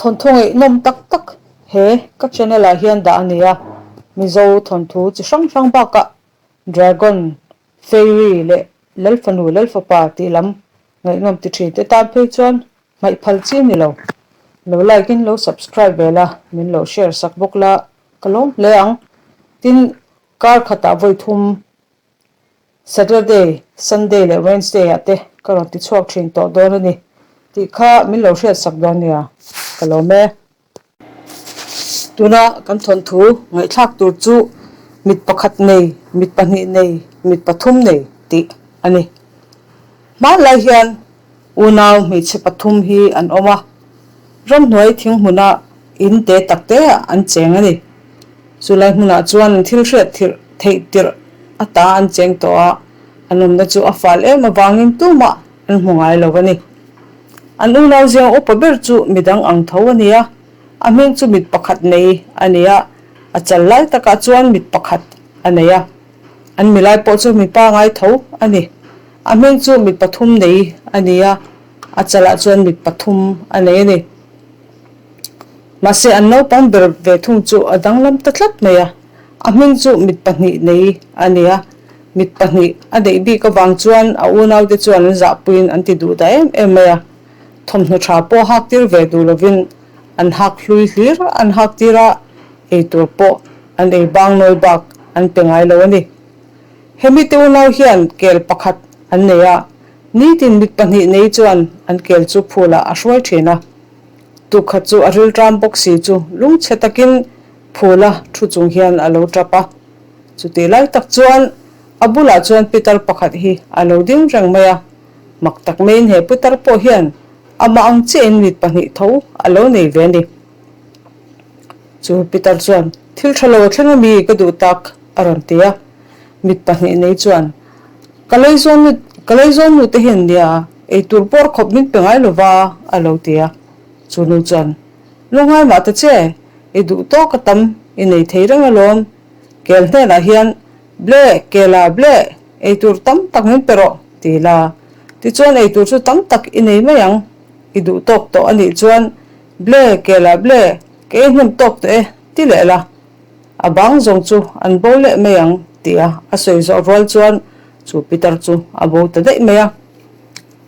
Thawnthu ngaihnawm tak tak he ka channel ah hian dah a ni a, Mizo thawnthu chi hrang hrang bakah Dragon, Fairy leh Lalfanu Lalfapa tih lam ngaihnawm ti thin te tan phei chuan hmaih phal chi a ni lo. Lo like in lo subscribe ve la, min lo share sak bawk la ka lawm hle ang. Tin, kar khatah vawi thum Saturday, Sunday leh Wednesday ah te ka rawn ti chhuak thin tawh dawn a ni tih kha min lo hriat sak dawn nia, ka lawm e. Tuna kan thawnthu ngaihthlak tur chu mit pakhat nei, mit pahnih nei, mit pathum nei tih a ni. Hmanlai hian unau hmeichhe pathum hi an awm a, ramhnuai thing hmuna in te tak te ah an cheng a ni. Chulai hmunah chuan an thil hriat thirh theih tirh ata an cheng tawh a, an awmna chu a fal em avangin tumah an hmu ngai lo a ni. An unau ziang upa ber chu midang ang tho a ni a, a hming chu mit pakhat nei a ni a, a chal lai takah chuan mit pakhat a nei a. An milai pawh chu mipa ngai tho a ni. A hming chu mit pathum nei a ni a, a chalah chuan mit pathum a nei a ni. Mahse an naupang ber ve thung chu a danglam ta tlat mai a, a hming chu mit pahnih nei a ni a, mit pahnih a neih bik avang chuan a unaute chuan an zahpuiin an ti duh ta em em mai a, thawmhnaw tha pawh hak tir ve duh lovin an hak hlui hlir an hak tir a, ei tur pawh an ei bang nawi bak an pe ngai lo a ni. Hemite unau hian kel pakhat an nei a, nitin mit pahnih nei chuan an kel chu phulah a hruai thin a. Tukhat chu a rilṭam bawk si chu lungchhe takin phula thu chung hian a lo ṭap a. Chutih lai tak chuan a bulah chuan pitar pakhat hi a lo ding reng mai a. Mak tak maiin he pitar pawh hian amah ang chiahin mit pahnih tho a lo nei ve a ni. Chu pitar chuan, Thil ṭha lo a thleng a mi ka duh tak a rawn ti a. Mit pahnih nei chuan, Ka leizawn ka leizawn nu te hian nia, eitur bawr khawp min pe ngai lo va, a lo ti a. Chu nu chuan, Lungngai mah ta che, i duh tawk a tam, i nei thei reng alawm. Kel hnenah hian, Ble, kela, ble, eitur tam tak min pe rawh, ti la. Tichuan eitur chu tam tak i nei mai ang, i duh tawk tawh a nih chuan, Ble, kela, ble, ka ei hnem tawk tawh e, ti leh la. A bang zawng chu an bo leh mai ang tia a sawi zawh rual chuan chu pitar chu a bo ta daih mai a.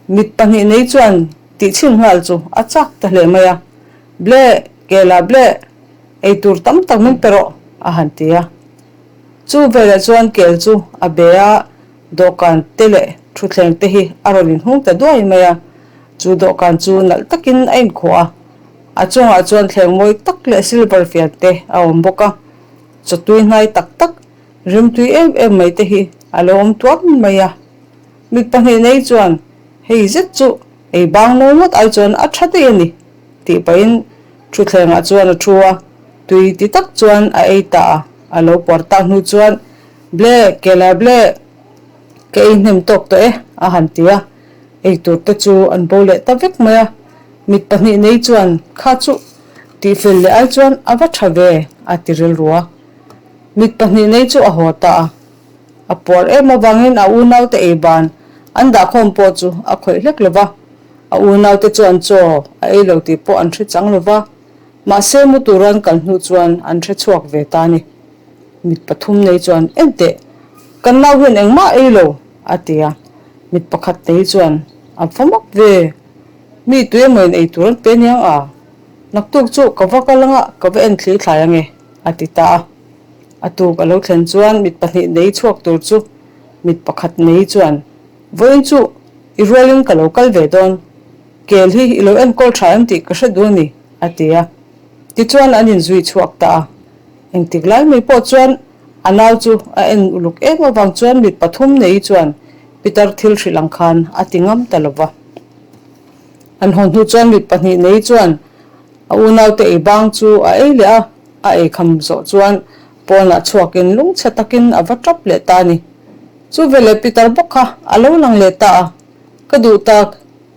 Mit pahnih nei chuan tih chhin nghal chu a chak ta hle mai a. Ble, kela ble, ei tur tam tak min pe rawh a han ti a. Chu velah chuan kel chu a be a, dawhkan te leh thutthleng te hi a rawn inhung ta duai mai a. Chu dawhkan chu nalh takin a inkhawh a. A chungah chuan thleng mawi tak leh silver fian te a awm bawk a, chawtui hnai tak tak, rimtui em em mai te hi a lo awm tuam mai a. Mit pahnih nei chuan hei zet chu ei bang lo ngawt ai chuan a tha daih a ni tih pahin thuthlengah chuan a thu a, tui ti tak chuan a ei ta a, a lo puar tak hnu chuan Ble, kela ble, ka ei hnem tawk tawh e a han ti a, eitur te chu an bo leh ta vek mai a. Mit pahnih nei chuan kha chu tihfel leh ai chuan a va tha ve a ti rilru a. Mit pahnih nei chu a haw ta a. A puar em avangin a unaute ei ban an dahkhawm pawh chu a khawih hlek lo va. A unaute chuan chaw a ei lo tih pawh an hre chang lo va. Mahse mu tura an kal hnu chuan an hre chhuak ve ta a ni. Mit pathum nei chuan Enteh, kan nau hian engmah ei lo a ti a. Mit pakhat nei chuan A va mak ve. Mi tui emaw in ei tur an pe aniang a, naktuk chu ka va kal anga ka va en thli thlai ange, a ti ta a. A tuk a lo thlen chuan mit pahnih nei chhuak tur chu mit pakhat nei chuan, Vawiin chu i rualin ka lo kal ve dawn, kel hi i lo enkawl tha em tih ka hre duh a ni, a ti a. Tichuan an inzui chhuak ta a. Engtik lai mai pawh chuan a nau chu a en uluk em avang chuan mit pathum nei chuan Pitar thil hrilh ang khan a ti ngam ta lo va. An haw hnu chuan mit pahnih nei chuan a unaute ei bang chu a ei leh a, a ei kham zawh chuan pawnah chhuakin lungchhe takin a va tap leh ta a ni. Chu veleh Pitar bawk kha a lo lang leh ta a, Ka duh tak,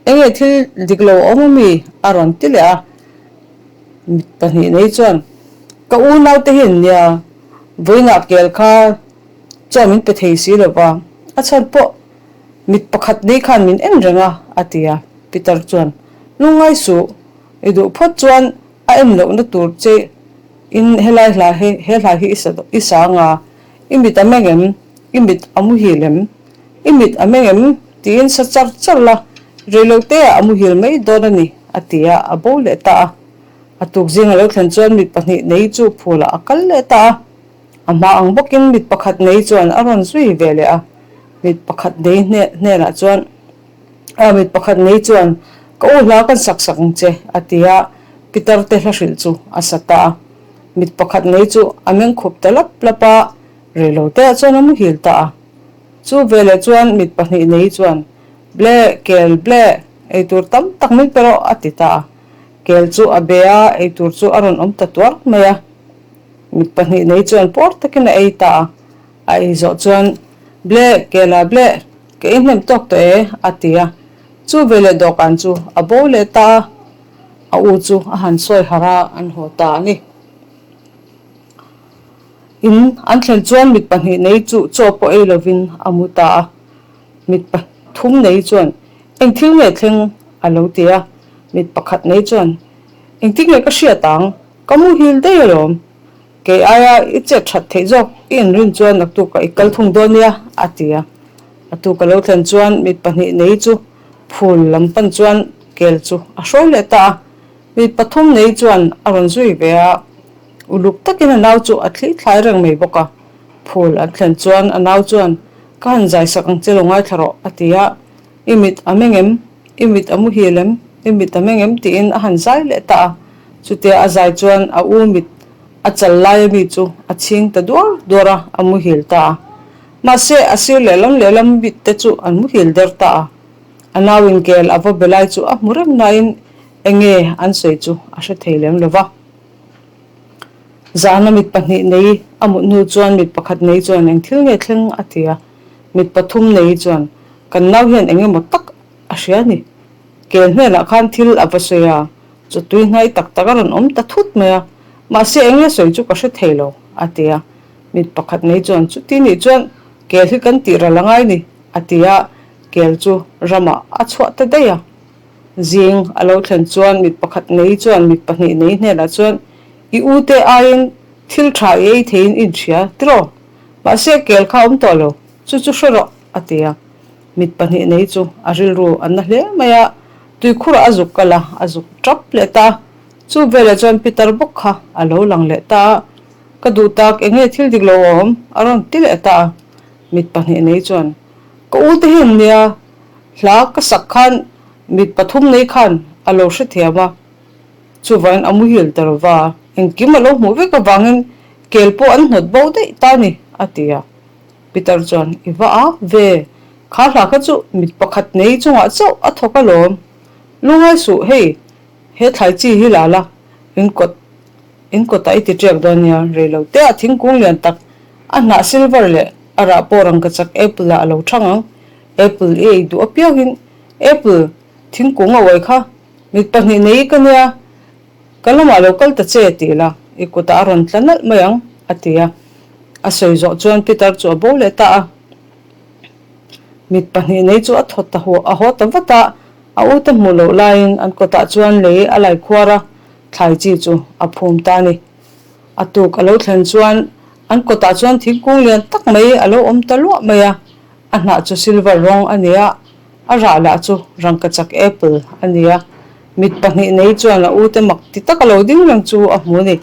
enge thil dik lo a awm ami? a rawn ti leh a. Mit pahnih nei chuan, Ka unaute hi an nia, vawiinah kel kha chaw min pe thei si lo va, a chhan pawh Mit pakhat nei khan min en reng a, a ti a. Peter chuan, Lungngai suh, i duh phawt chuan en lohna tur che in helai hla hi he hla hi i sa anga, i mit a meng em? I mit a muhil em? I mit a meng em? tiin sa char char la, reilote ah a muhil mai dawn a ni, a ti a, a bo leh ta a. A tukzing a lo thlen chuan mit pahnih nei chu phulah a kal leh ta a. A hma ang bawkin mit pakhat nei chuan a rawn zui ve leh a, mit pakhat nei hnenah chuan a mit pakhat nei chuan ka u hla kan sak sak ang che a ti a, Pitar te hla hrilh chu a sa ta a. Mit pakhat nei chu a meng khup ta lap lap a, reilo te ah chuan a muhil ta a. Chu veleh chuan mit pahnih nei chuan Ble, kel ble, eitur tam tak min pe rawh a ti ta a. Kel chu a be a, eitur chu a rawn awm ta tuar mai a. Mit pahnih nei chuan pawr takin a ei ta a, a ei zawh chuan, Ble, Kela ble, ka ei hnem tawk tawh e, a ti a. Chu veleh dawhkan chu a bo leh ta a, a u chu a han sawi harh a, an haw ta a ni. In an thlen chuan mit pahnih nei chu chaw pawh ei lovin a mu ta a. Mit pathum nei chuan, Eng thil nge thleng? a lo ti a. Mit pakhat nei chuan, Engtin nge ka hriat ang? Ka muhil daih alawm. Kei aia i chet that theih zawk i inrin chuan naktukah i kal thung dawn nia, a ti a. A tuk a lo thlen chuan mit pahnih nei chu phul lam pan chuan kel chu a hruai leh ta a. Mit pathum nei chuan a rawn zui ve a, uluk takin a nau chu a thli thlai reng mai bawk a. Phul an thlen chuan a nau chuan, Ka han zai sak ang che lo ngaithla rawh, a ti a. I mit a meng em? I mit a muhil em? I mit a meng em? tiin a han zai leh ta a. Chutia a zai chuan a u mit a chal lai ami chu a chhing ta duar duar a, a muhil ta a. Mahse, a sir lehlam lehlam mit te chu an muhil der ta a. A nauin kel a va be lai chu a hmu reng nain enge an sawi chu a hre thei lem lo va. Zahna mit pahnih nei a mut hnu chuan mit pakhat nei chuan eng thil nge thleng a ti a. Mit pathum nei chuan kan nau hian eng emaw tak a hria a ni. Kel hnenah khan thil a va sawi a, chu tui hnai tak tak a rawn awm ta thut mai a, mahse eng nge sawi chu ka hre thei lo, a ti a. Mit pakhat nei chuan chuti nih chuan kel hi kan tih ral a ngai ni, a ti a, kel chu ramah a chhuah ta daih a. Zing a lo thlen chuan mit pakhat nei chuan mit pahnih nei hnenah chuan i u te aiin thil tha i ei theiin i inhria tiraw? Mahse kel kha a awm tawh lo, chu chu hre rawh, a ti a. Mit pahnih nei chu a rilru a na hle mai a, tuikhurah a zuk kal a, a zuk tap leh ta a. Chu velah chuan Peter bawk kha a lo lang leh ta a, Ka duh tak, eng nge thil dik lo a awm? a rawn ti leh ta a. Mit pahnih nei chuan, Ka u te hi an nia, hla ka sak khan mit pathum nei khan a lo hrethiam a, chuvangin a muhil ta lo va, engkim a lo hmuh vek avangin kel pawh an hnawt bo daih ta a ni, a ti a. Peter chuan, I va a ve, kha hla kha chu mit pakhat nei chungah chauh a thawk alawm. Lungai suh, hei, he thlai chi hi la la, in kawt, in kawtah i ti ṭiak dawn nia, rei lo te ah thingkung lian tak, a hnah silver leh a rah pawh rangkachak apple ah a lo ṭhang ang. Apple i ei duh apiangin apple thingkung a uai kha, mit pahnih nei ka nia, Ka lamah lo kal ta che tih la, i kutah a rawn tla nalh mai ang, a ti a. A sawi zawh chuan Peter chu a bo leh ta a. Mit pahnih nei chu a thaw ta huah, a haw ta vat a, a ute hmuh loh laiin an kawtah chuan lei a lai khuar a, thlai chi chu a phum ta a ni. A tuk a lo thlen chuan an kawtah chuan thingkung lian tak mai a lo awm ta luah mai a, a hnah chu silver rawng a ni a, A rah lah chu rangkachak apple a ni a, mit pahnih nei chuan a ute mak ti taka lo ding reng chu a hmu a ni.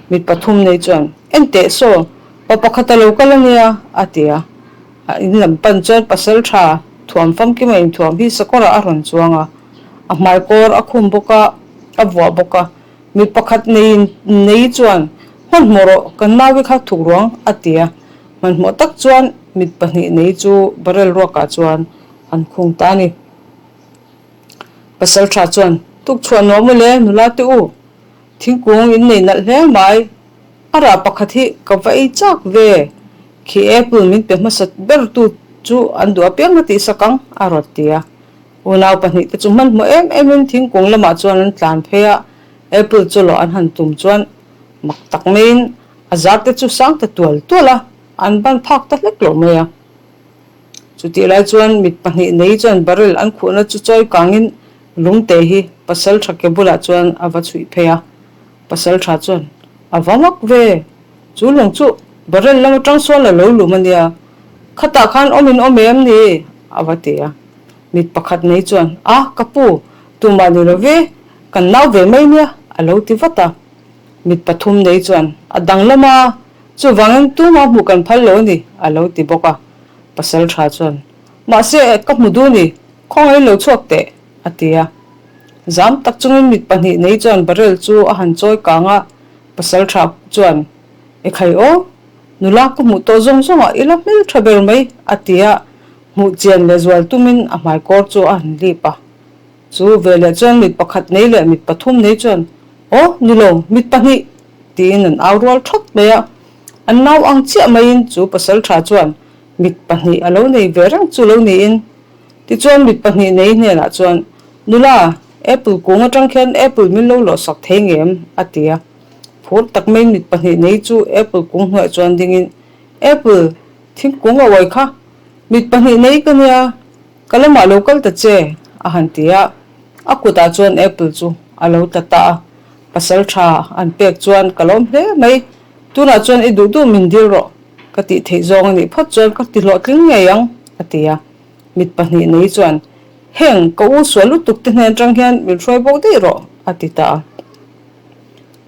Mit pathum nei chuan, En teh saw, pa pakhat a lo kal a nia, a ti a. A in lam pan chuan pasal tha thuam famkima inthuam hi sakawrah a rawn chuang a, a hmai kawr a khum bawk a, a vuah bawk a. Mit pakhat nei nei chuan, Hmanhmawh rawh, kan naui kha thuk ruang, a ti a. Hmanhmawh tak chuan mit pahnih nei chu barrel ruakah chuan an khung ta a ni. Pasal tha chuan, Tukchhuah nuam u le, nula te u, thingkung in nei nalh hle mai, a rah pakhat hi ka va ei chak ve, khi apple min pe hmasa ber tu chu an duh apiang a tihsak ang, a rawn ti a. Unau pahnih te chu hmanhmawh em emin thingkung lamah chuan an tlan phei a, apple chu lawh an han tum chuan mak tak maiin A zar te chu sang ta tual tual a, an ban phak ta hlek lo mai a. Chutih lai chuan mit pahnih nei chuan barrel an khuhna chu chawi kangin lungte hi pasal tha ke bulah chuan a va chhuih phei a. Pasal tha chuan, A va mak ve! Chu lung chu barrel lam atang sawn a lo lum a nia, khatah khan awm in awm em ni? a va ti a. Mit pakhat nei chuan, A, ka pu, tumah ni lo ve, kan nau ve mai nia, a lo ti vat a. Mit pathum nei chuan, A danglam a, chuvangin tumah hmuh kan phal lo a ni, a lo ti bawk a. Pasal tha chuan, Mahse, ka hmu duh ni, khawngaih lo chhuak teh, a ti a. Zam tak chungin mit pahnih nei chuan barrel chu a han chawi kang a, pasal tha chuan, Ekhai aw, nula ka hmuh tawh zawng zawngah i la hmel tha ber mai, a ti a, hmuh chian leh zual tumin a hmai kawr chu a han lip a. Chu veleh chuan mit pakhat nei leh mit pathum nei chuan, Aw, ni lo, mit pahnih! tiin an au rual thawt mai a. An nau ang chiah maiin chu pasal tha chuan mit pahnih a lo nei ve reng chu lo niin, Tichuan mit pahnih nei hnenah chuan, Nula, apple kung atang khian apple min lo lawhsak thei ngem? a ti a. Phur tak maiin mit pahnih nei chu apple kung hnuaiah chuan dingin, Apple, thingkung a uai kha, mit pahnih nei ka nia, ka lamah lo kal ta che, a han ti a. A kutah chuan apple chu a lo tla ta a. Pasal tha an pek chuan ka lawm hle mai, tunah chuan i duh duh min dil rawh, ka tih theih zawng a nih phawt chuan ka ti hlawhtling ngei ang, a ti a. Mit pahnih nei chuan, Heng, ka u sual lutuk te hnen atang hian min hruai bawk daih rawh, a ti ta a.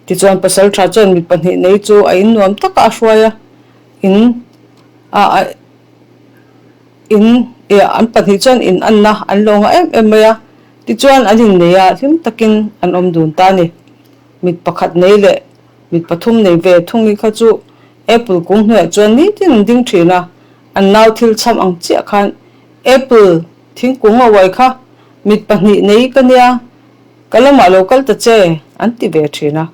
Tichuan pasal tha chuan mit pahnih nei chu a in nuam taka a hruai a, in a a in eh an pahnih chuan in anna an lo ngah em em mai a. Tichuan an innei a, hlim takin an awm dun ta a ni. Mit pakhat nei leh mit pathum nei ve thungi kha chu apple kung hnuaiah chuan nitin an ding thin a, An nau thil chham ang chiah khan Apple thingkung a uai kha mit pahnih nei ka nia, ka lamah lo kal ta che an ti ve thin a.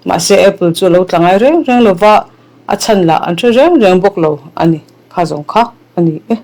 Mahse Apple chu a lo tla ngai reng reng lo va, a chhan lah an hre reng reng bawk lo a ni. Kha zawng kha a ni e.